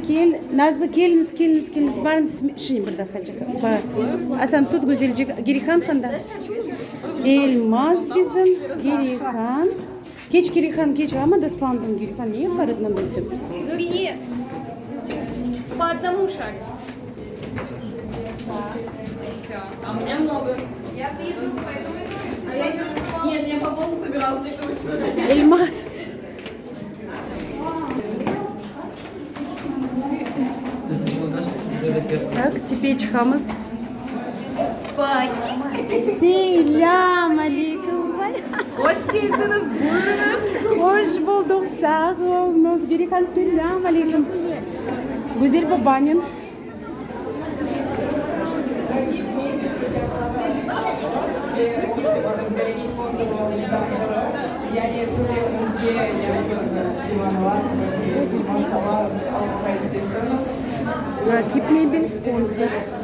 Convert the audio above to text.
Kel, Nazlı, keliñiz, keliñiz, keliñiz, barıñız, şimdi bir daqqaçıq. Asan, tut güzelcik. Girihan qanda? Elmaz bizim, Girihan. Keç, Girihan, keç, amma da sılandıñ, Girihan, ne yapar ediñ anda sen? Nuriye, по одному шарику. А у меня много. Я вижу, поэтому и говорю, Нет, я по полу собиралась. Elmaz. Так, теперь çıqamız. Selâm aleyküm. Hoş keldiñiz, buyurıñız. Hoş bulduq, sağ oluñız. Gerihan, selâm aleyküm. Güzel babanen. Rakip mebel sponsor.